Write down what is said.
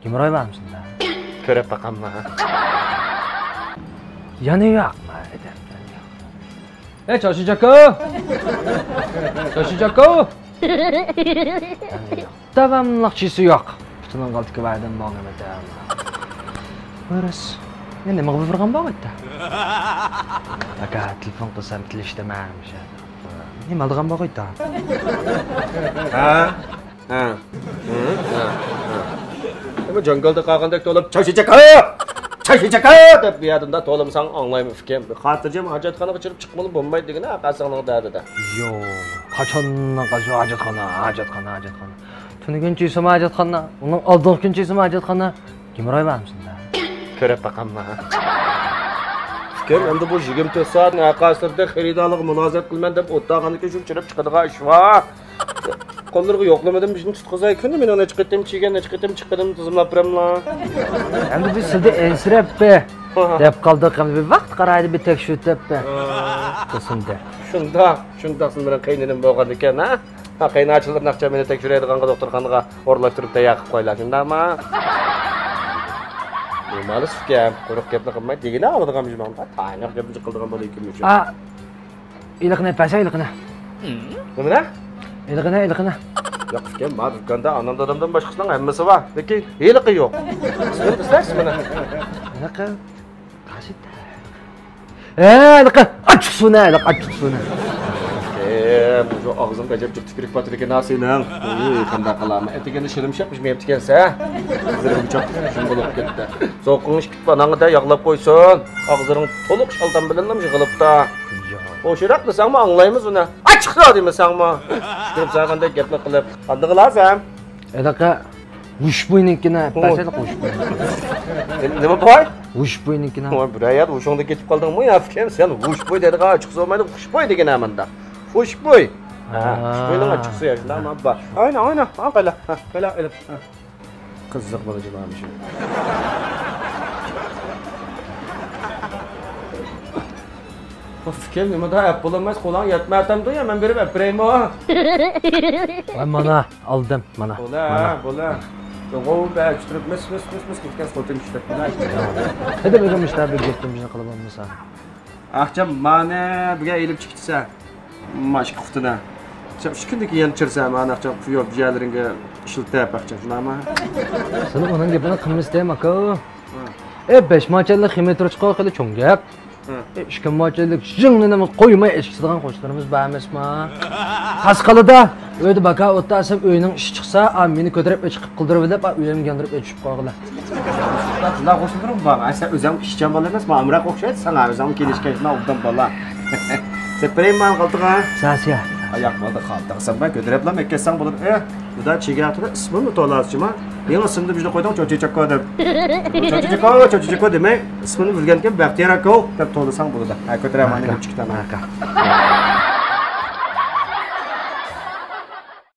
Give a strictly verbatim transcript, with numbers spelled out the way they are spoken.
گېموروي بارمىسۇن دە؟ كۆرۈپ باقاملا. يەنە يوق. ئەي، چاشىجاكو! چاشىجاكو! داۋاملىق چىسى يوق. پۇتىنىڭ ئالدىدىكى ۋەدەم بولغان ئادەم. بىرس. يا نېمىغا بۇرغان بولغايتتا؟ ئاكا، تېلېفون قىلسام تىلىشتىمەن. نېمە ئالىدىغان بولغايتتا؟ ھە؟ ھە. ھە. ھە. ئەمما جاڭگالدا قالغاندەك تولۇپ، چاشىجاكا! چاشىجاكا! دەپ بۇ يەردىن تولىمىساڭ ئاڭلايمەن ئۇكام. خاتىرجەم ھاجەتخانىغا چىرىپ چىقمىلا بولمايدۇ دېگىنە، قاسىڭنىڭ دەردىدە. يوق، قاچاننىڭ قاچان ھاجەتخانا، ھاجەتخانا، ھاجەتخانا. تۈنۈگۈن چۈشسىمۇ ھاجەتخانا، ئۇنىڭ ئالدىنقى كۈن چۈشسىمۇ ھاجەتخانا. گېموروي بارمىسۇن دە؟ كۆرۈپ باقاملا. ئۇكام، ئەمدى بۇ يىگىرمە تۆت سائەت ھەرقايسىلىرىدا خېرىدارلارغا مۇلازىمەت قىلىمەن دەپ ئولتۇرغاندىن كېيىن شۇ چىرىپ چىقىدىغان ئىش بار. قوللىرىغا يوقلىمىدىم، بىزنى تۇتقۇزاي. كۈندە مېنىڭ نەچچە قېتىم چىگەن، نەچچە قېتىم چىققىنىمنى تىزىملاپ بېرەملا. ئەمدى بىز سىلدە ئەنسىرەپ بى دەپ قالدۇق. ئەمدى بىر ۋاقىت قارايلى، بىر تەكشۈرتۈپ بى. قىلسۇن دە. شۇنداق، شۇنداق سىز مېنىڭ قېينىنىم بولغاندىكەن، ھە؟ ھە، قېيىنئاچىلىرىنى ئاقچا مېنى تەكشۈرەيدىغانغا دوختۇرخانىغا ئورۇنلاشتۇرۇپ تەييار قىلىپ قويلا، شۇنداقمۇ؟ نېمە ئالىسىز ئۇكام؟ قۇرۇق گەپنى قىلماي دېگىنە ئالىدىغان بىر ماڭدا. تايىنلىق گەپنى قىلىدىغان بالا ئىكەنمىش. ئا، ھېلىقىنى ئەپەرسەن، ھېلىقىنى. نېمىنى؟ ھېلىقىنى، ھېلىقىنى. ياق ئۇكام، ما دۇكاندا ئانام دادامدىن باشقىسىنىڭ ھەممىسى بار. لېكىن ھېلىقى يوق. ئىسمىنى بىلسىلەر، ئىسمىنى. ھېلىقى. قاسىت. ھە، ھېلىقى ئاچچىقسۇنە، ھېلىقى ئاچچىقسۇنە. ئۇكام، شۇ ئاغزىڭغا ئەجەب جىق تۈكۈرۈك پاتىدىكەن ھە سېنىڭ. ئۇي، قانداق قىلارمەن؟ ئەتىگەندە شىرىمشاق پىشمايپتىكەنسەن. ھازىر بۇ چاق شۇم بولۇپ كەتتى. سوقۇڭنى ئىككى پاناڭغا دە ياغلاپ قويسۇن. ئاغزىڭ تولۇق شالتام بىلەنلا يىغىلىپتا. يا. ھوشياراق دېسەڭمۇ ئاڭلايمىز ئۇنى. ئاچچىقسۇ دېمىسەڭمۇ. كۆرۈپ سالغاندەك گەپنى قىلىپ. قاندىقى لازىم؟ ھېلىقى ھۇشبۇينىڭكىنى ھوي. ئەپەرسەن، ھۇشبۇي. نېمە بوي؟ ھۇشبۇينىڭكىنى. ۋاي، بىر ھايات ھوشۇڭدا كېتىپ قالدىڭمۇ يا ئۇكام؟ سەن ھۇشبۇي دەيدىغان ئاچچىقسۇ بولمايدۇ، خۇشبۇي دېگىنە مۇنداق. خۇشبۇي. ھە، ھە. خۇشبۇينىڭ ئاچچىقسۇ يا، شۇنداقمۇ بار. ئاينا، ئاينا، ھە، قايلا، ھە، قايلا، ئېلىپ، ھە. قىزىق بالا جۇمامىشۇ. ئۇكام، نېمىدا ئەپ بولالمايسىز؟ قولۇڭ يەتمەيۋاتامدۇ يا، مەن بېرىپ ئەپ بېرەيمۇ؟ ۋاي، مانا، ئالدىم، مانا. بولا، مانا. بولا. يوغۇ، بە، چۈشۈرۈپ، مىس، مىس، مىس، مىس، كەتكەن خوتۇن كىشىلەر. ھەدە بىر مۇشتا بىر گەپتىن بىزنى قىلىپ بولمىسا. ئاخچام مانى بىگە ئېلىپ چىقىپسەن. ما ئىككى قۇتىدا. سەن ئۈچ كۈندىن كېيىن چىرسەن، مانا ئاخچام قۇيۇپ، جىيەلىرىڭگە ئىشلىتىپ، ئاخچام شۇنداقمۇ؟ سېنىڭ ئۇنىڭ گېپىنى قىلمىسىتەم، ئاكا. ھە. ئە، بەش ماچەنلىك خىمىيە تۇرۇچقا خېلى چوڭ گەپ. ھە. ئىككى ماچەنلىك زىڭنىنىمۇ قويماي ئېچىشىدىغان قوشنىلىرىمىز بار ئەمەسما؟ قاسقىلىدا ئۆيدە باكا ئولتۇرسام، ئۆينىڭ ئىشى چىقسا، ئا، مېنى كۆتۈرۈپ ئېچىقىپ قىلدۇرۇۋېلىپ، ئا، ئۆيۈمگە ياندۇرۇپ ئېچىشىپ قويغىلى. شۇنداق قوشنىلىرىم بار. ئا، سەن ئۆزۈڭ ئىشچان بالا ئەمەسما، ئامراق ئوخشايدۇ ساڭا، ئۆزۈڭ كېلىشكەن شۇنداق ئوبدان بالا. سېلىپ بېرەيمۇ ماڭا قالتىغا؟ ساسىيە. ئاياق بالدا قالتىغا سەن بار، كۆتۈرۈپلا مەككەتسەڭ بولىدۇ. ئە، بۇدا چېگە ھەققىدە ئىسمىمۇ تولاسىچىما؟ يېڭى ئىسىمنى بىزنى قويدۇڭ، چوچىچاكو دەپ. چوچىچاكو، چوچىچاكو دېمەي، ئىسمىنى بىلگەنكەن، بەختىيار ئاكا دەپ تولىساڭ بولىدۇ. ھە، كۆتۈرەمەن، ئاكا. ئىككى تاماق. ئاكا.